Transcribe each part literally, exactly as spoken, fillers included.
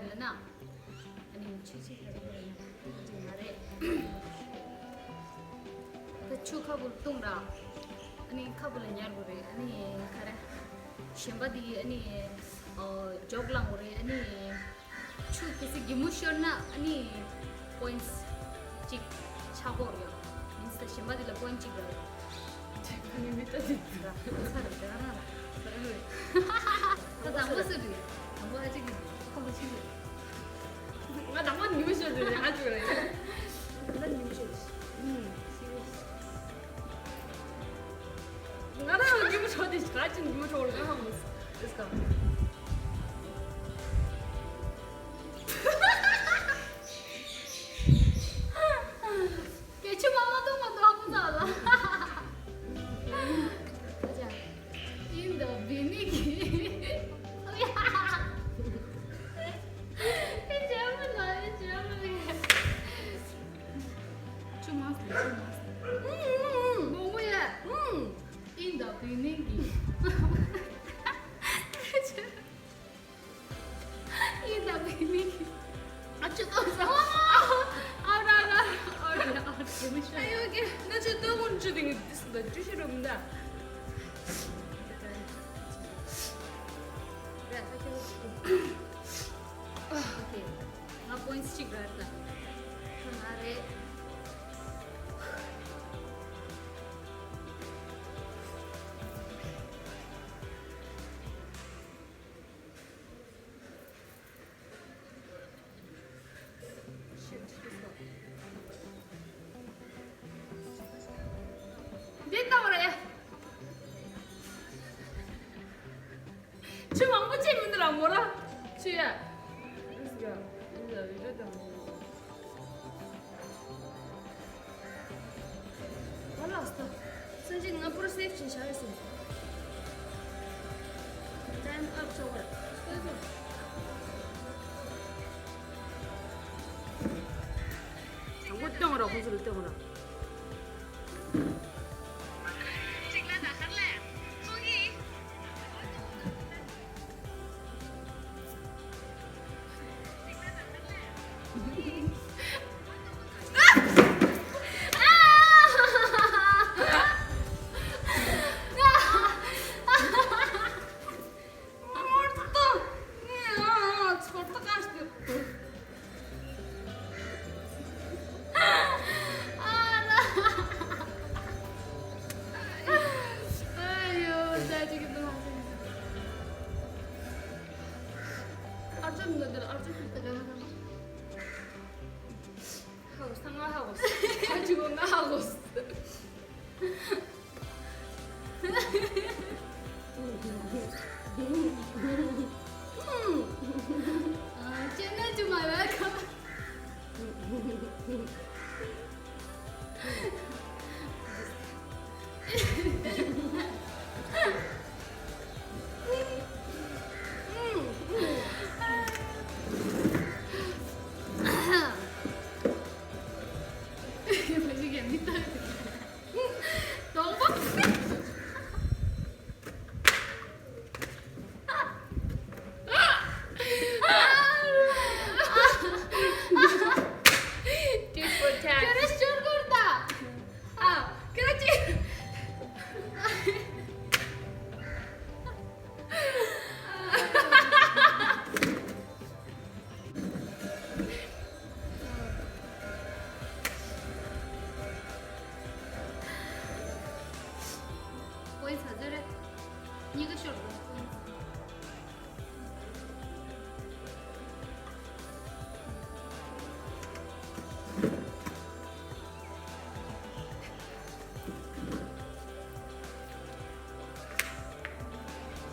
ལ་ན། ཨ་ནི་ཆུ་ཆེ་ཁ་ཆེ་ཁ་ཆེ་མ་རེད། ད་ཆུ་ཁ་བུ་བཏུང་ར། ཨ་ནི་ཁ་བུ་ལ་ཉར་དགོས་རེད། ཨ་ནི་ཁ་ར་གཞན་པ་དེ་ཨ་ནི་ཨོ་འཇོག་ལང་དགོས་རེད། ཨ་ནི་ཆུ་གལ་སྲིད་གད་མོ་ཤོར་ན་ཨ་ནི་པོ་ཡིན་སི་གཅིག་ཆག་གོ་རེད། མིན་སི་ད་གཞན་པ་དེ་ལ་པོ་ཡིན་སི་གཅིག་ར། ཁ་ནི་མི་ལྟ་དེ་ད་ཚར་དེ་ག་ན་ད་དང་པོ་སུ་རེད། དང་པོ་ཨ་ཅིག་གི་ཁོ་མ་ཤི་རེད། ང་དང་པོ་ཉི་མ་ཤོད་དེ་ང་ཅིག་རེད། ད་ཉི་མ་ཤོད་དེ། ང་རང་ཉི་མ་ཤོད་དེ་ག་ཅིག་ཉི་མ་ཤོད་ལ་ང་མོ་སི་ཀ། སྐད་ཆ་མ་མ་གཏོང་མ་གཏོང་ཧ་གོ་ཚར་ལ། ཨ་ཅག In the beginning. ཨེ་ཇེ་མ་ལ་ཨེ་ཇེ་མ་ལ། ཆུ་མ་སི་ཆུ་མ་སི། མོ་མོ་ཡ། In the beginning. In the beginning. ཨ་ཅོ་ཏོ་ས། ཨ་ར་ར་ཨ་ར་ཨ་ར། ཨ་ཡོ་ཀེ། ན་ཅོ་ཏོ་ཀུན་ཅོ་དེ་ངི་དིས་ད་ཅོ་ཤི་རོ་མི་ད། ཨོ་ཁེ། ང་པོ་ཡིན་སི་གཅིག་ར་ད། ང་རེད། འདི་ལྟ་བ་རེད། ཆུ་མང་པོ་ཅིག་མི་འདུག་ར་མོ་ར། ཆུ་ཡ། ཨིས་ག་ཨིས་ག་བི་ཌིའོ་དང་། ཨ་ལ་སྟ། སེམས་ཅན་ང་པུར་སེབ་ཅིག་བྱ་ཡོད་སེ། ཊའིམ་ཨབ་ཆོག་གར། སྟོད་སོ། དང་པོ་སྟོན་ར་ཁོང་ཚོ་ལ་སྟོན་ར། Tit for tat.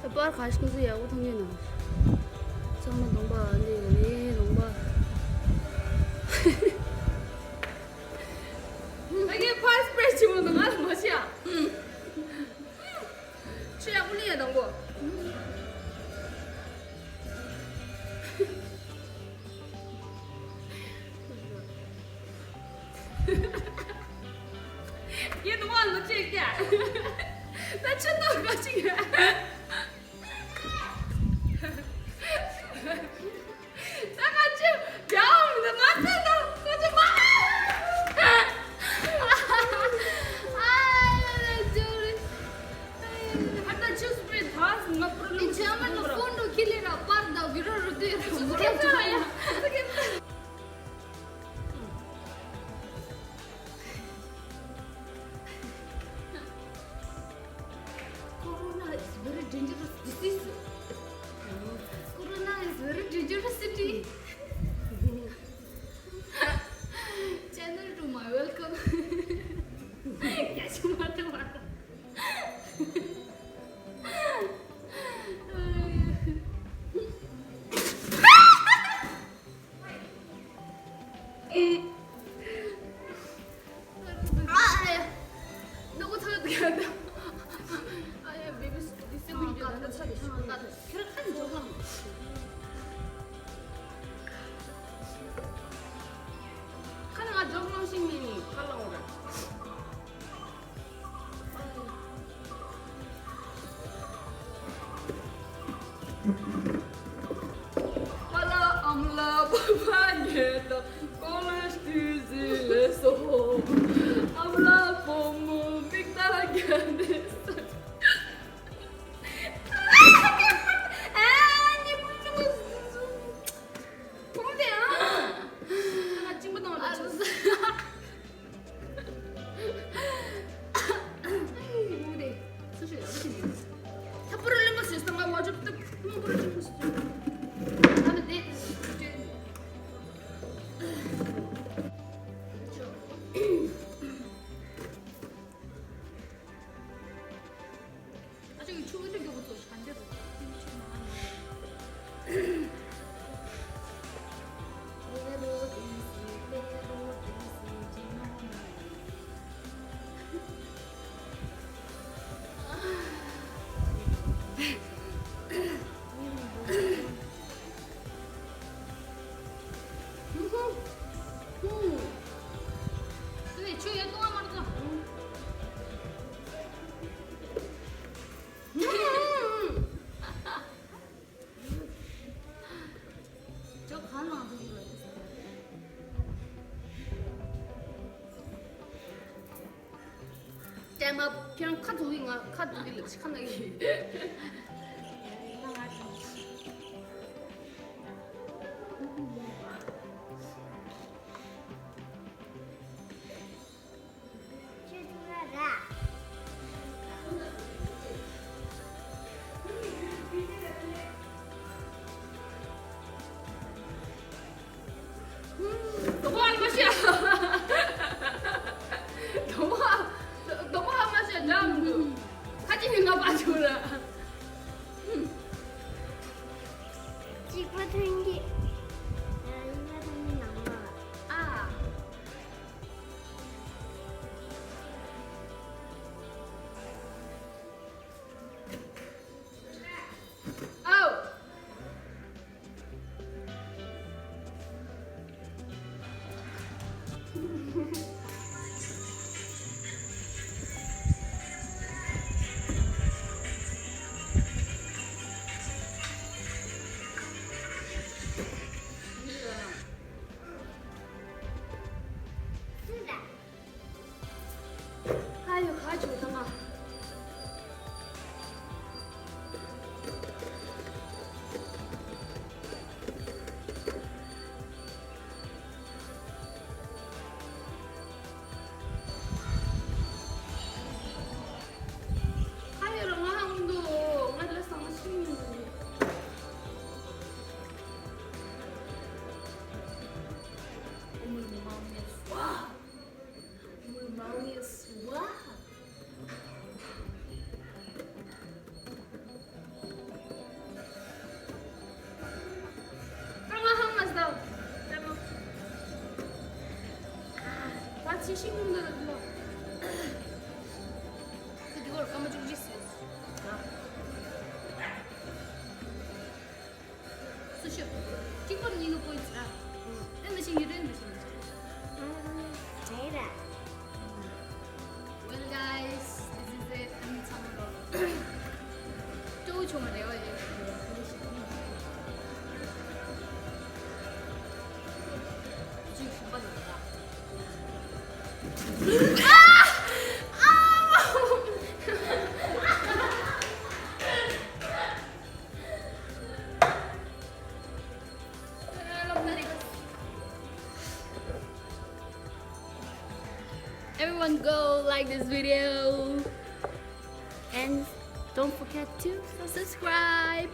ད་པར་ཁ་ཤས་ཀུན་སུ་ཡག་པོ་མཐོང་ཉན་ན། ཚང་མ་གདོང་པ་འདི་རེད་གདོང་པ། ད་ངས་ཕར་སི་པེ་རེ་ཆེན་པོ་འདུག་ང་ལ་མ་བྱེད་ཨ། ཆུ་ཡག་པོ་ལེན་ཡ་དང་པོ། ཡིན་ནོ་ལོ་ཅིག་ཀྱ། ད་ཆུ་ཏོག་ག་ཅིག་ཡ། ད་ Dangerous disease. Corona is very dangerous city. Channel to my welcome. Yes, you want to. པ་ལ་ཨམ་ལ་བུ་ཕ་ཉེ་དང་ཀོ་ལེ་ཇི་དུས་ཟིན་ལས་སོ། ཨམ་ལ་བུ་མོ་མིག་ལྟ་རྒྱ་ནས་ས། ཨ་ཉི་མ་ཉི་མ་ཟུ་ཟུ། གོང་དེ་ཨ། ང་གཅིན་པ་གཏོང་ལ་ཆོག་ཅེ་མ་ཁྱེད་རང་ཁ་འཛུགས་ཀྱི། ང་ཁ་འཛུགས་ཀྱི་ལབ་ཅིག་ཁ་ན་གི། ཁྱོད་ཚོ་ལ་ར། དོ་མོ་ཨ་མ་ཤ། དོ་མོ་ཨ། དོ་མོ་ཨ་མ་ཤ་འདྲ་མི་འདུག་ཁ་ཅིག་ནི་ང་པ་བྱུང་ལ། གཅིག་པ་ཐོན་གྱི། ཡིན་པ་ཐོན་གྱི་ནང་ལ། ཨ། ཨའོ། ཨ་ཡོ། ཁ་ཆུ་ཐང་ང་། ཨ་ཡོ་རང་ང་ཧང་དུ་ང་ལ་སང་ཤིང་། ཨོཾ་མ་ཎི་སྭཱ་ཧཱ། ཨོཾ་མ་ཎི་སྭཱ་ཧཱ། ཀ་མ་ཧ་མ་སྡ། ཀ་མ། ཨ། ད་ཅི་ཞིག་མི་འདུག་ལ། ཁོ་འདི་གོར་ཀ་མ་བཅུ་གཅིག་ཟེར། སུ་ཤོད། གཅིག་པར་གཉིས་ནི་པོ་ཡིན་ཟེར། ཨ། དེ་མི་ཤེས་ཡུལ་དྲན་འདུག་ཤེས་མི་ཤེས། ཨ། ཨེ་ར། Well, guys, this is it. ཨ་ནི་ཚང་མ་ལོ། སྤྲོ་བོ་བྱུང་བ་རེད་བ་ཡོད། ཅིག་ཞིག་པ་ལ། Everyone go like this video and Don't forget to subscribe.